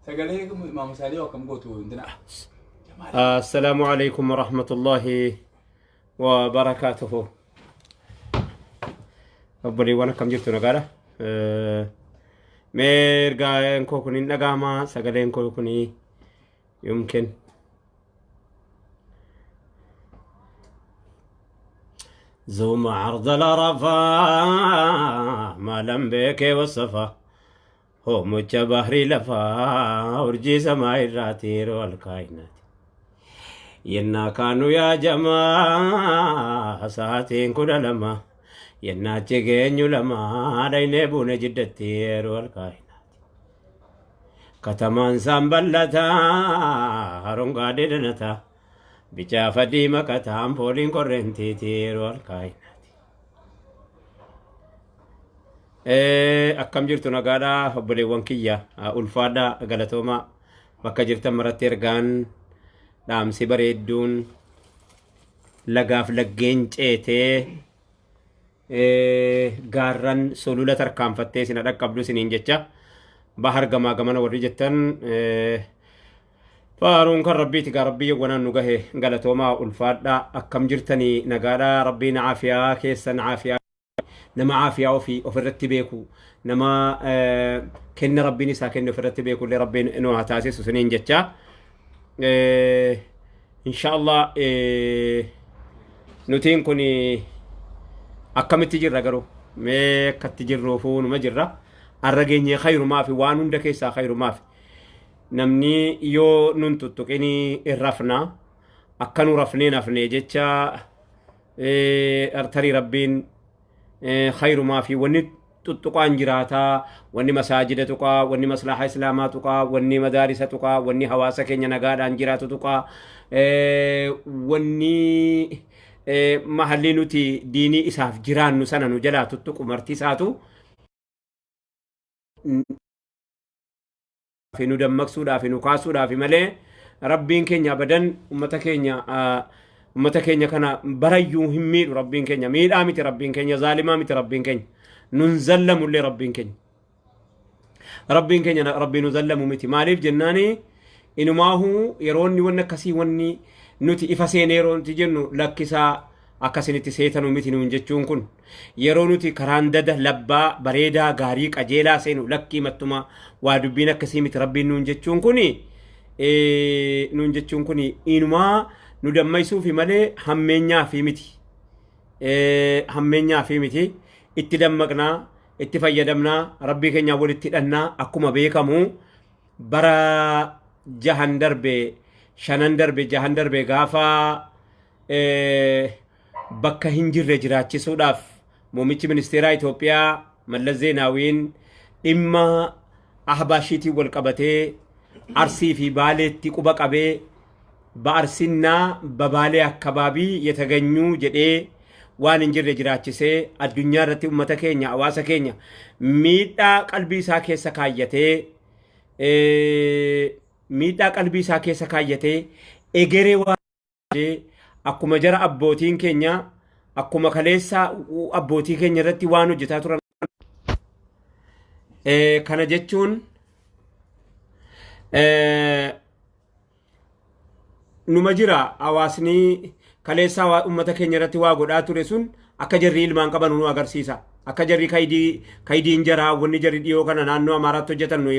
Sagalee Imaam Saalii akkam gootu intina. Assalaamu alaikum warahmatullaahi wabarakaatuhu. Obboleewwan akkam jirtu nagaadha. Mee ergaan koo kun hin dhaga'ama sagaleen koo kun yumkin. زوم عرض العرفة ما لم بك والصفا هو مجا بحري لفا ورجي سماء الراتير والكائنات ينا كانوا يا جماعة ساعتين كل لما ينا تجينيو لما دين بون جدتير والكائنات كتمان سامبلتا هرونغا ديدنتا بجافة ديما كتام فولين كورنتي تير والكائنات Akkam jirtu nagaadha obboleewwan kiyya ulfaadha galatooma bakka jirtan maratti ergaan dhaamsi bareedduun lagaaf laggeen ceetee gaarran sulula tarkaanfattee isin dhaqqabdu isiniin jecha bahar gamaa gamana warri jettan faaruun kan rabbiiti gaa rabbii yawwanaan nu gahe galatoomaa ulfaadha akkam jirtanii nagaadha rabbiin caafiyaa keessan caafiyaa nama caafiyaa ofii ofirratti beeku nama kenna rabbiin isaa kenne ofirratti beeku illee rabbiin nu haa taasisu isiniin jecha insha Allah nutiin kun akkamitti jirra garuu mee akkatti jirruufuu numa jirra arra geenyee khayrumaa fi waan hunda keessaa khayrumaa fi namni yoo nun tuttuqinii hin rafna akka nu rafnee nafne jecha tarii rabbiin khayrumaa fi wanni tuttuqaan jiraataa wanni masaajida tuqaa wanni maslaha islaamaa tuqaa wanni madaarisa tuqaa wanni hawaasa keenya nagaadhaan jiraatu tuqaa wanni mahalli nuti diinii isaaf jiraannu sana nu jalaa tuttuqu marti isaatu fi nu dammaqsuudhaaf nu kaasuudhaaf malee rabbiin keenya abadan ummata keenya kana barayyuu hin miidhu. Rabbiin keenya miidhaa miti, rabbiin keenya zaalimaa miti, rabbiin keenya nun zallamullee. Rabbiin keenya rabbii nu zallamu miti. Maaliif jennaani inumaahu yeroo inni wanni akkasii wanni nuti ifa seenee yeroo nuti jennu lakkisaa akkasinitti seetanu miti nuun jechuun kun yeroo nuti karaan dada labbaa bareedaa gaarii qajeelaa seenu lakkii mattuma waa dubbiin akkasii miti rabbiin nuun jechuun kuni inumaa nu dammaysuufi malee hammeenyaafi miti. Hammeenyaafi miti. Itti dammaqnaa, itti fayyadamnaa, rabbii keenyaa walitti hidhannaa. Akkuma beekamu bara jahan darbe, shanan darbe, jahan darbe gaafa bakka hin jirre jiraachisuudhaaf muummichi ministeeraa Itoophiyaa Mallas Zeenaawiin dhimma Ahbaashiitiin wal qabatee Arsii fi Baaleetti quba qabee በአርሲና በባሌ አካባቢ የተገኙ jedhee waan hin jirre jiraachisee addunyaa irratti ummata keenya, hawaasa keenya miidhaa qalbii isaa keessa kaayyatee, miidhaa qalbii isaa keessa kaayyatee egeree waan akkuma jara abbootiin keenya akkuma kaleessa abbootii keenya irratti waan hojjetaa turan. Kana jechuun numa jira hawaasni kaleessa ummata keenya irratti waa godhaa ture sun akka jarri ilmaan qaban nu agarsiisa. Akka jarri kaydii kaydiin jaraa wanni jarri dhiyoo kana naannoo Amaaraatti hojjetan nu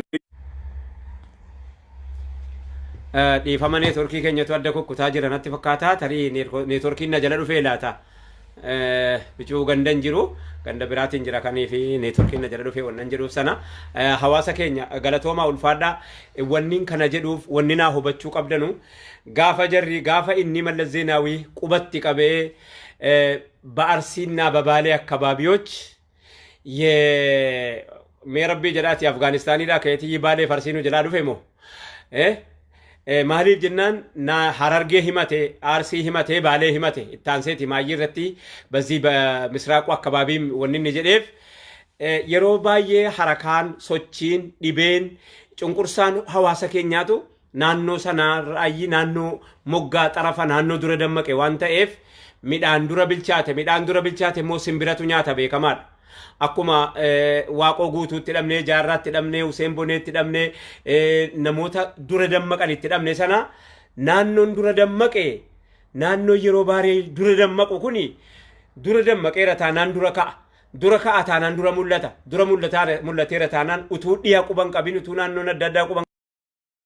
dhiifama neetworkii keenyatu adda kukkutaa jira natti fakkaata. Tarii neetworkiin na jala dhufee laata? Bicuu gandan jiru ganda biraatiin jira kanii fi neetworkiin na jala dhufee wannan jedhuuf sana hawaasa keenya galatoomaa ulfaadhaa. Wanni kana jedhuuf wanni naa hubachuu qabdanu gaafa jarri gaafa inni Mallas Zeenaawii qubatti qabee በአርሲና በባሌ አካባቢዎች mee rabbii jedhaati Afgaanistaaniidhaa ka'eetii Baalee Farsiinuu jalaa dhufe moo maaliif jennaan na Harargee himate, Arsii himate, Baalee himate ittaanseeti maayyii irratti በዚህ በምስራቁ አካባቢ wanni inni jedheef yeroo baay'ee harakaan sochiin dhibeen cunqursaan hawaasa keenyaatu naannoo sanaa raayyi naannoo moggaa xarafa naannoo dura dammaqe waan ta'eef midhaan dura bilchaate immoo simbiratu nyaata beekamaadha. Akkuma Waaqoo Guutuutti dhabnee, Jaarraatti dhabnee, Huseen Boneetti dhabnee, namoota dura dammaqan itti dhabne sana, naannoon dura dammaqe, naannoo yeroo baaree dura dammaqu kuni dura dammaqeera taanaan dura ka'a. Dura ka'a taanaan dura mul'ata. Dura mul'ateera taanaan, utuu dhiya quban qabin, utuu naannoon adda addaa quban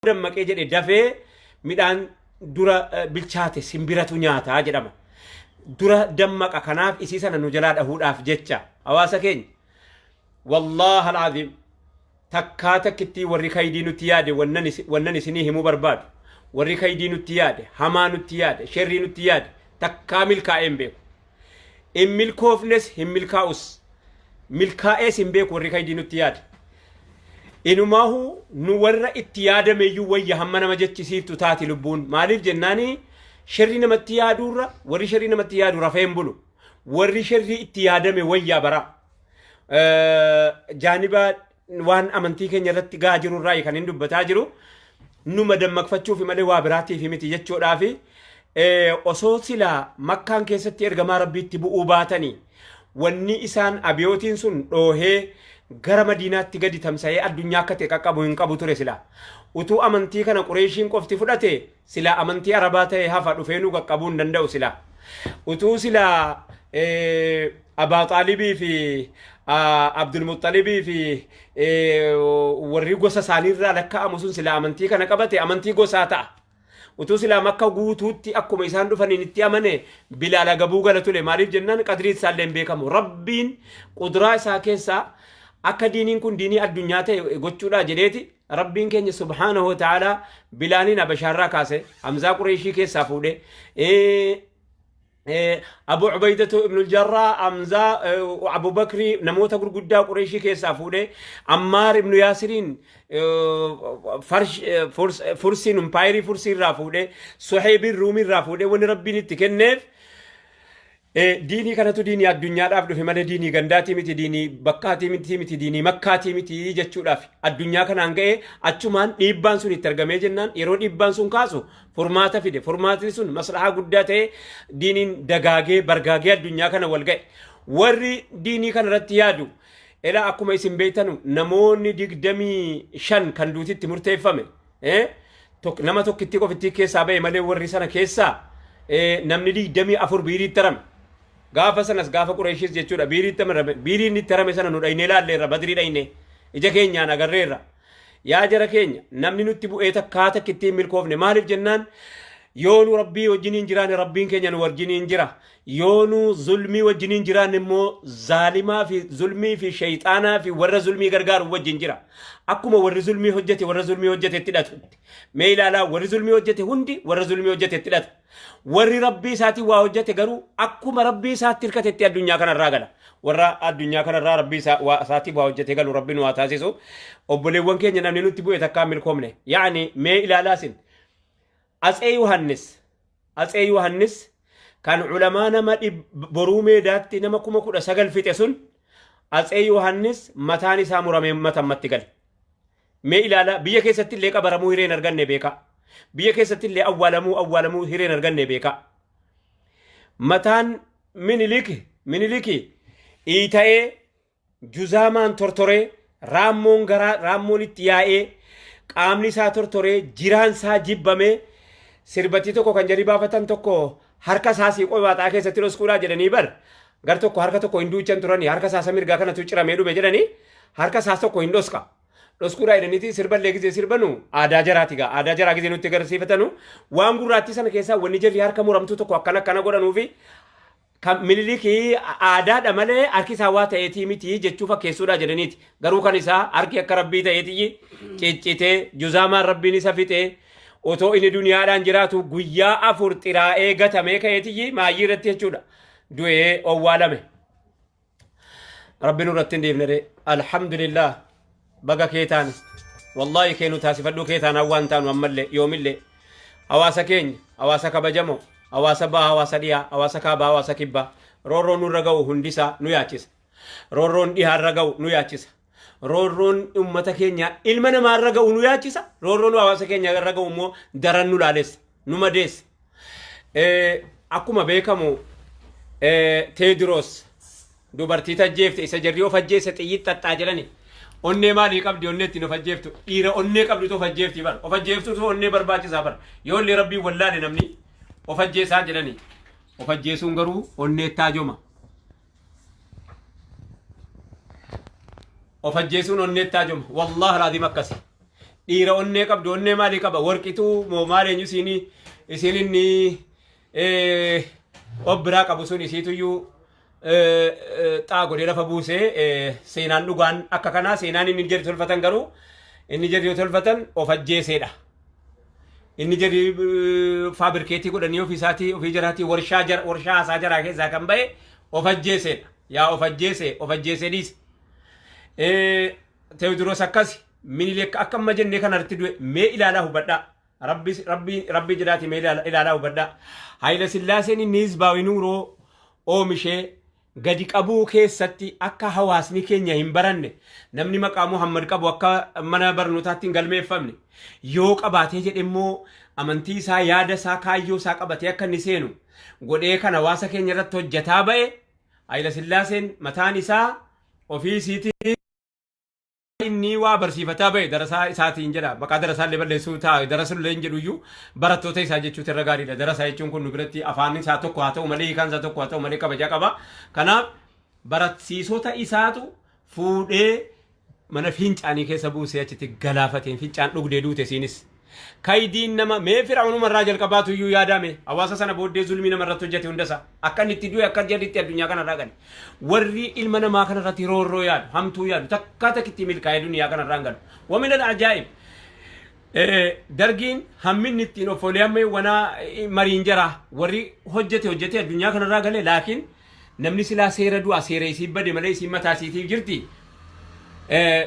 dammaqee jedhe, dafee midhaan dura bilchaate simbiratu nyaataa jedhama. Dura dammaqa. Kanaaf isii sana nu jalaa dhahuudhaaf jecha, hawaasa keenya, wallahi alazim, takkaa takkittii warri kaydii nutti yaade, wannan isinii himuu barbaadu, warri kaydii nutti yaade, hamaa nutti yaade, sherrii nutti yaade, takkaa milkaa'ee hin beeku. Hin milkoofnes, hin milkaa'us, milkaa'ees hin beeku warri kaydii nutti yaade. Inumaahu nu warra itti yaadameyyuu wayya hamma nama jechisiiftu taati lubbuun. Maaliif jennaani, sherrii namatti yaaduurra, warri sherrii namatti yaadu rafee hin bulu. Warri sherrii itti yaadame wayyaa bara. Jaaniba waan amantii keenya irratti gahaa jiru irraa kan hin dubbataa jiru, numa dammaqfachuuf malee waa biraatiif miti jechuudhaafi. Osoo silaa Makkaan keessatti ergamaa Rabbiitti bu'uu baatanii, wanni isaan abiyootiin sun dhoohee gara Madiinaatti gadi tamsa'ee addunyaa akka ta'e qaqqabu hin qabu ture silaa. Utuu amantii kana Qureeshiin qofti fudhate, silaa amantii Arabaa ta'e hafa, dhufee nu qaqqabuu hin danda'u silaa. Utuu silaa Abaa Xaalibii fi Abdulmuxxalibii fi warri gosa isaaniirraa lakkaa'amu sun silaa amantii kana qabate, amantii gosaa ta'a. Utuu silaa Makka guutuutti akkuma isaan dhufaniin itti amane, Bilaal agabuu gala ture. Maaliif jennaan, qadriin isaallee hin beekamu. Rabbiin quduraa isaa keessaa akka diiniin kun diinii addunyaa ta'e gochuudhaa jedheeti Rabbiin keenya subhaanahu wa ta'aalaa Bilaaliin Habashaarraa kaase, Hamzaa Qureeshii keessaa fuudhe, Abu Ubaydatu ibn Jarraa, Hamzaa, Abu Bakrii, namoota gurguddaa Qureeshii keessaa fuudhe, Ammaar ibn Yaasiriin Fursiin, impaayirii Fursii irraa fuudhe, Suheebiin Ruumii irraa fuudhe. Wanni Rabbiin itti kenneef, diinii kanatu diinii addunyaadhaaf dhufe malee diinii gandaatii miti, diinii bakkaatii miti, diinii Makkaatii miti jechuudhaaf addunyaa kanaan ga'ee. Achumaan dhiibbaan sun itti argamee jennaan, yeroo dhiibbaan sun kaasu furmaata fide. Furmaatni sun maslahaa guddaa ta'ee, diiniin dagaagee bargaagee addunyaa kana wal ga'e. Warri diinii kana irratti yaadu, elaa akkuma isin beektanu, namoonni 25 kan duutitti murteeffame, nama tokkittii qofittii keessaa ba'e malee, warri sana keessaa namni 24 biiriitti tarame. Gaafa sanas, gaafa Qureeshis jechuudha, biiriitti tarame. Biiriin itti tarame sana nu dhaynee laalleerra, Badrii dhayne, ija keenyaan agarreerra. Yaa jara keenya, namni nutti bu'ee takkaa takkitti hin milkoofne. Maaliif jennaan, yoo nu Rabbii wajjiniin jiraanne, Rabbiin keenya nu wajjiniin jira. Yoo nu zulmii wajjiniin jiraanne immoo, zaalimaa fi zulmii fi shayxaanaa fi warra zulmii gargaaru wajjin jira. Akkuma warri zulmii hojjete warra zulmii hojjetetti hidhatu. Mee ilaalaa, warri zulmii hojjete hundi warra zulmii hojjetetti hidhata. Warri Rabbii isaatiin waa hojjete garuu akkuma Rabbii isaatti hirkatetti addunyaa kanarraa gala. Warra addunyaa kanarraa Rabbii isaatiin waa hojjete galu Rabbi nu haa taasisu. Obboleewwan keenya, namni nutti bu'e takkaan milkoomne. Yaani mee ilaalaa isin. Atsee Yohannis kan ulamaa nama Boruu Meedaatti nama 19,000 fixe sun, Atsee Yohannis mataan isaa muramee matammatti gale. Mee ilaalaa, biyya keessatti illee qabaramuu hireen arganne beekaa. Biyya keessatti illee awwaalamuu hireen arganne beekaa. Mataan Miniliki iita'ee, juzaamaan tortoree, raammoon garaa raammoon itti yaa'ee, qaamni isaa tortoree, jiraan isaa jibbamee, sirbattii tokko kan jarri baafatan tokko, harka isaa siiqoo baaxaa keessatti dhoskuudhaa jedhanii bar, gar tokko harka tokko hin duuchan turanii, harka isaa isa mirgaa kanatu ciramee dhume jedhanii, harka isaa tokko hin dhoska. Dhoskuudhaa jedhaniiti sirballee gizee sirbanu, aadaa jaraati gaa, aadaa jaraa gizee nutti agarsiifatanu, waan gurraattii sana keessaa wanni jarri harka muramtuu tokko akkana akkana godhanuu fi kan Minilikii aadaadha malee harki isaa waa ta'eetii miti jechuu fakkeessuudha jedhaniiti. Garuu kan isaa harki akka Rabbii ta'eetii ciccitee, juzaamaan Rabbiin isa fixee, otoo inni duniyaadhaan jiraatu guyyaa 4 xiraa'ee gatamee ka'eetii maayyii irratti jechuudha. Du'ee owwaalame. Rabbi nurratti hin dhiifne ree. Alhamdulillah, baga kee taane. Wallaahi kee nu taasifadhuu, kee taanaan waan taanu ammallee yoomillee. Hawaasa keenya, hawaasa kabajamoo, hawaasa bahaa, hawaasa dhiyaa, hawaasa kaabaa, hawaasa kibbaa, roorroon nurra ga'u hundisaa nu yaachisa. Roorroon dhihaarra ga'u nu yaachisa. Roorroon uummata keenya ilma namaarra ga'u nu yaachisa. Roorroon hawaasa keenya irra ga'u immoo daran nu laalessa, nu madeessa. Akkuma beekamu, Teediroos Dubartii tajjeefte isa jarri of ajjeese xiyyiit xaxxaa jedhani. Onnee maalii qabdi onnee ittiin of ajjeeftu? Dhiira onnee qabdutu of ajjeefti bar. Of ajjeeftutu onnee barbaachisaa bar. Yoo illee rabbiin wallaale namni of ajjeesaa jedhani. Of ajjeesuun garuu onnee taajoma. Of ajjeesuun onnee taajoma. Wallahi alaaziim akkasi. Dhiira onnee qabdu onnee maalii qaba? Warqituu moo maal eenyu isiinii isiin inni of biraa qabu sun isiituyyuu xaa godhee lafa buusee seenaan dhugaan akka kanaa seenaan inni jedhu tolfatan garuu inni jedhu tolfatan of ajjeeseedha. Inni jedhu faabirkeetii godhanii ofii isaatii ofii jaraatii warshaa jara warshaa haasaa jaraa keessaa kan ba'e of ajjeeseedha. Yaa of ajjeese of ajjeesee dhiise. Teewdiroos akkasi Minilik akka amma jennee kanarratti du'e mee ilaalaa hubadhaa. Rabbi rabbi rabbi jedhaati mee ilaalaa hubadhaa. Hayila Sillaaseen inni hizbaawi nuuroo oomishee gadi qabuu keessatti akka hawaasni keenya hin baranne namni maqaa Muhammad qabu akka mana barnootaatti hin galmeeffamne yoo qabaatee jedhe immoo amantii isaa yaada isaa kaayyoo isaa qabatee akka inni seenu godhee kan hawaasa keenya irratti hojjetaa ba'e Hayila Sillaaseen mataan isaa ofii isiitii Inni waa barsiifataa ba'e darasaa isaatiin jedha. Maqaa darasaa illee balleessuu ta'a. Darasa illee hin jedhu iyyuu barattoota isaa jechuutu irra gaariidha. Darasaa jechuun kun nu biratti afaan isaa tokko haa ta'u malee hiikaan isaa tokko haa ta'u malee kabajaa qaba. Kanaaf barsiisota isaatu fuudhee mana fincaanii keessa buusee achitti galaafateen fincaan dhugdee duute isiinis. Kaydiin nama mee fir'aunuma irraa jalqabaatu iyyuu yaadaame hawaasa sana booddee zulmii nama irratti hojjete hundasaa akka inni itti du'e akka jarri itti addunyaa kana irraa gale warri ilma namaa kana irratti roorroo yaadu hamtuu yaadu takkaa takkitti milkaa'ee duniyaa kana irraa hin galu wamina ajaa'ib dargiin hamminni ittiin of olee amma wanaa mariin jaraa warri hojjete hojjete addunyaa kana irraa gale laakiin namni silaa seera du'a seera isii bade malee isiin mataa isiitiif jirti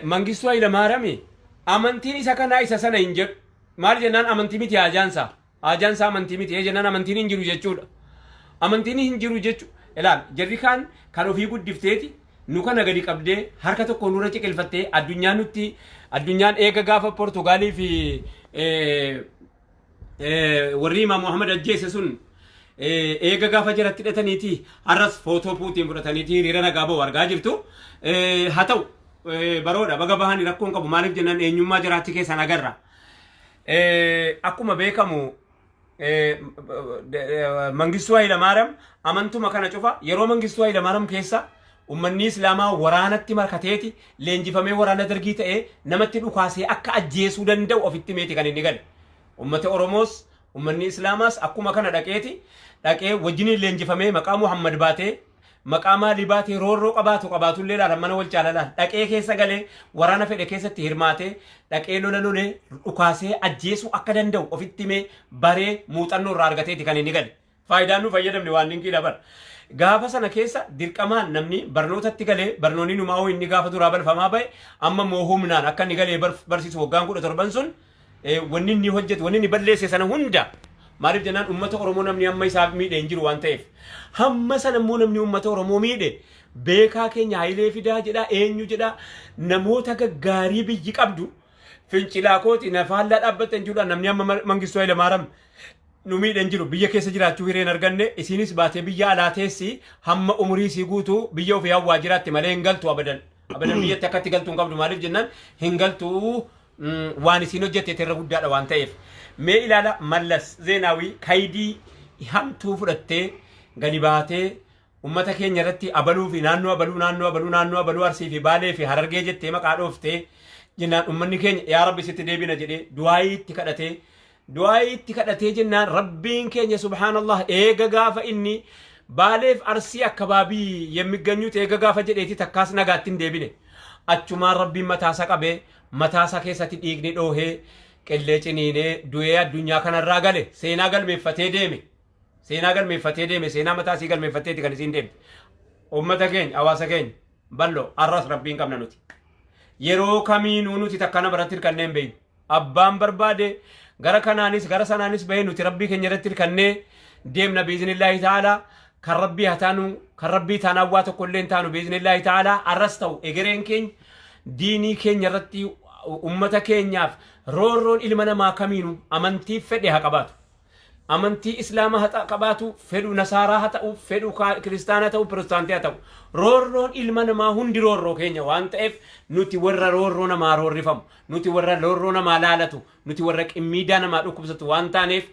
Mangistuu Hayilamaarami Amantiin isa kanaa isa sana hin jedhu. Maal jennaan amantii miti haajaan isaa. Haajaan isaa amantii miti. Ee jennaan amantiin hin jiru jechuudha. Amantiin hin jiru jechu. Ilaal jarri kaan kan ofii guddifteeti nu kana gadi qabdee harka tokko nurra ciqilfattee addunyaan nutti addunyaan eega gaafa Portugaalii fi warri Imaam Muhammad ajjeese sun eega gaafa jaratti hidhataniiti har'as footoo Puutiin fudhataniiti hiriira nagaa ba'u argaa jirtu. Haa ta'u baroodha baga bahanii rakkoon qabu maaliif jennaan eenyummaa jaraatti keessan agarra. Akkuma beekamu Mangistuu Hayilamaariyaam amantuma kana cufa yeroo Mangistuu Hayilamaariyaam keessa ummanni Islaamaa waraanatti markateeti leenjifamee waraana dargii ta'ee namatti dhukaasee akka ajjeesuu danda'u ofitti meeti kan inni gale. Ummata Oromoos ummanni Islaamaas akkuma kana dhaqeeti dhaqee wajjiniin leenjifamee maqaa Muhammad baatee maqaa maalii baatee roorroo qabaatu qabaatullee laala mana wal caala laala dhaqee keessa galee waraana fedhe keessatti hirmaatee dhaqee lola lolee dhukaasee ajjeesuu akka danda'u ofitti himee baree muuxannoo irraa argateeti kan inni gale. Faayidaan nu fayyadamne waan dinqiidha bara. Gaafa sana keessa dirqamaan namni barnootatti galee barnoonni numaa hoo inni gaafa duraa balfamaa ba'e amma immoo humnaan akka inni galee barsiisu waggaan 17 sun wanni inni hojjetu wanni inni balleesse sana hunda maaliif jennaan uummata Oromoo namni hamma isaaf miidhe hin jiru waan ta'eef hamma sana immoo namni uummata Oromoo miidhe beekaa keenya Hayilee Fidaa jedha eenyu jedha namoota gaggaarii biyyi qabdu fincilaa kooti na faallaa dhaabbattan jechuudhaan namni hamma Mangistuu Hayilamaariyaam nu miidhe hin jiru biyya keessa jiraachuu hireen arganne isiinis baatee biyya alaa teessi hamma umurii isii guutuu biyya ofii hawwaa jiraatti malee hin galtu abadan abadan biyyatti akkatti galtuu hin qabdu maaliif jennaan hin galtu waan isiin hojjette irra guddaadha waan ta'eef mee ilaala Mallas Zeenaawii kaydii hamtuu fudhattee gadi baatee ummata keenya irratti abaluu fi naannoo abaluu naannoo abaluu naannoo abaluu Arsii fi Baalee fi Harargee jettee maqaa dhooftee jennaan ummanni keenya yaa Rabbi sitti deebina jedhee du'aayii itti kadhatee du'aayii itti kadhatee jennaan Rabbiin keenya subhaanallah eega gaafa inni Baaleef Arsii akkabaabii yemmiganyuut eega gaafa jedheeti takkaas nagaatti hin deebine achumaan Rabbiin mataasa qabee mataasa keessatti dhiigni dhoohee qillee ciniinee du'ee addunyaa kanarraa gale seenaa galmeeffatee deeme. Seenaa galmeeffatee deeme seenaa mataa isii galmeeffatteeti kan isiin deemte. Uummata keenya hawaasa keenya bal'oo har'as rabbiin qabna nuti. Yeroo kamiinuu nuti takka nama irratti hirkannee hin beeknu. Abbaan barbaade gara kanaanis gara sanaanis bahee nuti rabbii keenya irratti hirkannee deemna biiznillaahi ta'aalaa. Kan rabbii haa taanu kan rabbii taanaan waa tokko illee hin taanu biiznillaahi ta'aalaa har'as ta'u egereen keenya diinii keenya irratti uummata keenyaaf roorroon ilma namaa kamiinuu amantii fedhe haa qabaatu. Amantii Islaamaa haa qabaatu, fedhu Nasaaraa haa ta'u, fedhu Kiristaanaa ta'u, Pirotestaantii haa ta'u. Roorroon ilma namaa hundi roorroo keenya waan ta'eef, nuti warra roorroo namaa roorrifamu, nuti warra roorroo namaa laalatu, nuti warra qimmiidaa namaa dhukkubsatu waan taaneef,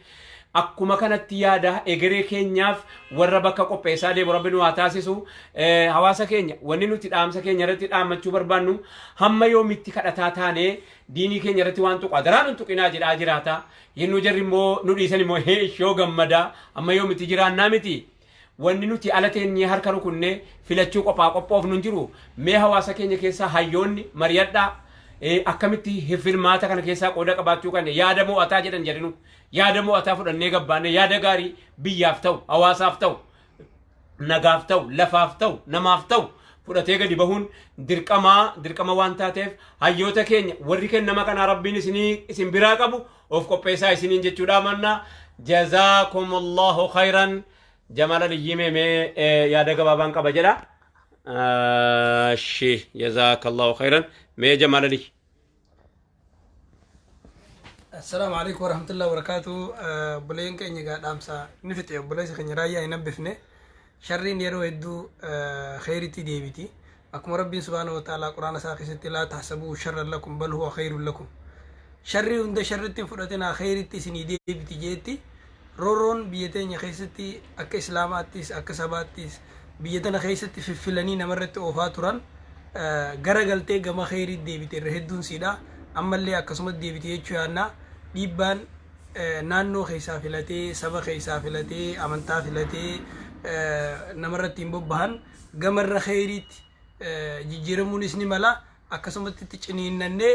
akkuma kanatti yaada egeree keenyaaf warra bakka qopheessaa deemu Rabbi nu haa taasisu. Hawaasa keenya, wanni nuti dhaamsa keenya irratti dhaammachuu barbaannu, hamma yoomitti kadhataa taanee diinii keenya irratti waan tuqu adaraa nun tuqinaa jedhaa jiraata? Yennuu jarri immoo nu dhiisan immoo hee ishoo gammadaa amma yoomitti jiraannaa miti. Wanni nuti ala teenyee harka rukunnee filachuu qophaa qophoofnu hin jiru. Mee hawaasa keenya keessaa hayyoonni mari'adhaa, akkamitti filmaata kana keessaa qooda qabaachuu kan yaada mo'ataa jedhan jedhinu, yaada mo'ataa fudhannee gabbaanne, yaada gaarii biyyaaf ta'u, hawaasaaf ta'u, nagaaf ta'u, lafaaf ta'u, namaaf ta'u fudhatee gadi bahuun dirqamaa dirqama waan taateef, hayyoota keenya warri kennama kanaa Rabbiin isinii isin biraa qabu of qopheessaa isiniin jechuudha manna. Jazaakumullahu khayran. Jamaal Aliyyii meemee yaada gabaabaan qaba jedha. Shi jazaakallahu khayran. Mee Jamaal Aliyyi. Assalaamu alaikum warahmatullahi wabarakatuh. Obboleen keenya egaa dhaamsa ni fixe. Obboleessa keenya Raayyaa hin hambifne. Sharriin yeroo hedduu kheyritti deebiti. Akkuma Rabbiin subhaanahu wa ta'aalaa Quraana isaa keessatti laa tahsabuu sharran lakum bal huwa khayrun lakum. Sharrii hunda sharritti hin fudhatinaa, kheyritti isinii deebiti jeetti. Roorroon biyya teenya keessatti akka Islaamaattis akka sabaattis biyya tana keessatti fiffilanii namarratti oofaa turan gara galtee gama kheyriitti deebite irra hedduun siidha. Ammallee akkasumatti deebite jechuu yaanna. Dhiibbaan naannoo keessaa filatee, saba keessaa filatee, amantaa filatee namarratti hin bobbahan gamarra kheyriitti jijjiiramuunis ni mala. Akkasumatti itti ciniinnannee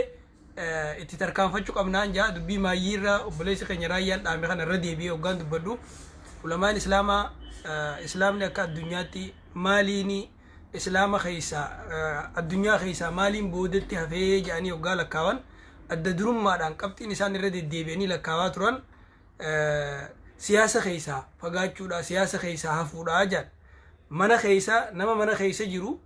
itti tarkaanfachuu qabnaan jaa. Dubbii maayyiirra obboleessi keenya Raayyaan dhaame kana irra deebi'ee hoggaan dubbadhu, ulamaan Islaamaa, Islaamni akka addunyaatti maaliini Islaama keessaa addunyaa keessaa maaliin boodatti hafee jedhanii hoggaa lakkaawan, adda durummaadhaan qabxiin isaan irra deddeebi'anii lakkaawaa turan siyaasa keessaa fagaachuudha, siyaasa keessaa hafuudha jedhan. Mana keessa nama mana keessa jiru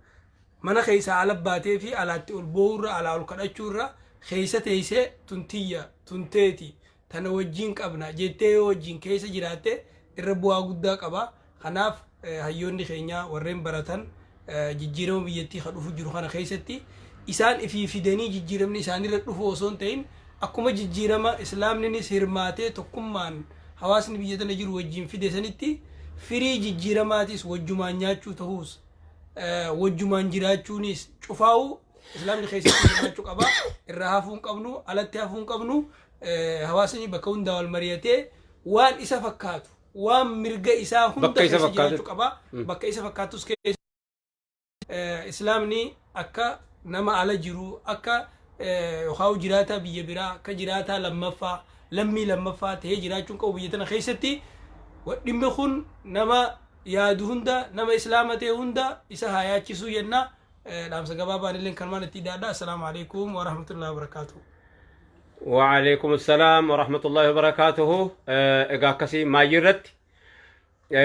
mana keessaa ala baatee fi alaatti ol boo'urra, alaa ol kadhachuurra, keessa teessee tuntiyya tunteeti tana wajjin qabna jettee yoo wajjin keessa jiraatte irra bu'aa guddaa qaba. Kanaaf hayyoonni keenya warreen baratan jijjiirama biyyattii kan dhufu jiru kana keessatti isaan ifii fidanii jijjiiramni isaanirra dhufu osoo hin ta'in, akkuma jijjiirama Islaamninis hirmaatee tokkummaan hawaasni biyya tana jiru wajjin fide sanitti, firii jijjiiramaatis wajjumaan nyaachuu ta'uus, wajjumaan jiraachuunis cufaa'u Islaamni keessatti hirmaachuu qaba. Irraa hafuu hin qabnu, alatti hafuu hin qabnu. Hawaasni bakka hundaa wal mari'atee waan isa fakkaatu, waan mirga isaa hunda Bakka isa keessa fakkaatu. jiraachuu qaba. Bakka isa fakkaatus keessa Islaamni akka nama ala jiru, akka yookaan jiraataa biyya biraa, akka jiraataa lammaffaa, lammii lammaffaa ta'ee jiraachuun qabu biyya tana keessatti. Dhimmi kun nama yaadu hunda, nama Islaama ta'e hunda isa haa yaachisuu jenna. Dhaamsa gabaabaan illee kanumaan itti hidhaadha. Assalaamu alaikum warahmatullahi wabarakaatuh. وعليكم السلام ورحمة الله وبركاته. Egaa akkasii maayyii irratti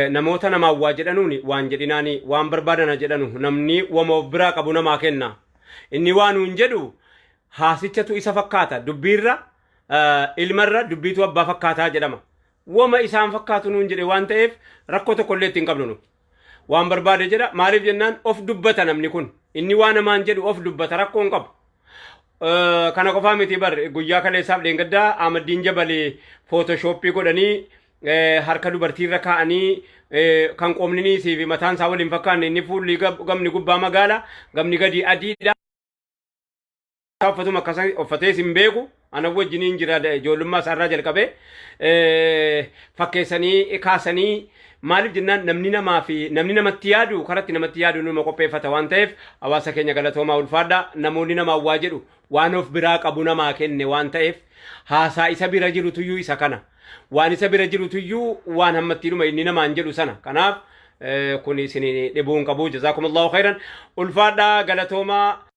namoota namaan waa jedhanuuni waan jedhinaani, waan barbaadana jedhanu, namni wama of biraa qabu namaa kenna. Inni waa nuun jedhu haasichatu isa fakkaata. Dubbiirra ilmarra dubbiitu abbaa fakkaataa jedhama. Wama isaan fakkaatu nuun jedhe waan ta'eef, rakkoo tokko illee ittiin qabnu nu. Waan barbaade jedha. Maaliif jennaan, of dubbata namni kun. Inni waa namaan jedhu of dubbata, rakkoo hin qabu. Kana qofaa miti bar, guyyaa kaleessaaf dheengaddaa Ahmaddiin Jabali Photoshop godhanii harka dubartiirra kaa'anii, kan qoomninii fi mataan isaa waliin fakkaanne, inni fuulli gamni gubbaa magaala, gamni gadi adiidha. Uffatuma akkasa uffatee hin beeku, ana wajjiniin jira ijoollummaa isaarraa jalqabee. Fakkeessanii kaasanii, maaliif jennaan, namni namaa fi namni namatti yaadu karatti namatti yaadu numa qopheeffata waan ta'eef, hawaasa keenya galatoomaa, ulfaadha. Namoonni namaa waa jedhu waan of biraa qabu namaa kenne waan ta'eef, haasaa isa bira jirutuyyuu isa kana, waan isa bira jirutuyyuu waan hammattiidhuma inni namaan jedhu sana. Kanaaf kun isin dhibuu hin qabu. Jazaakumullahu khairan, ulfaadha, galatoomaa.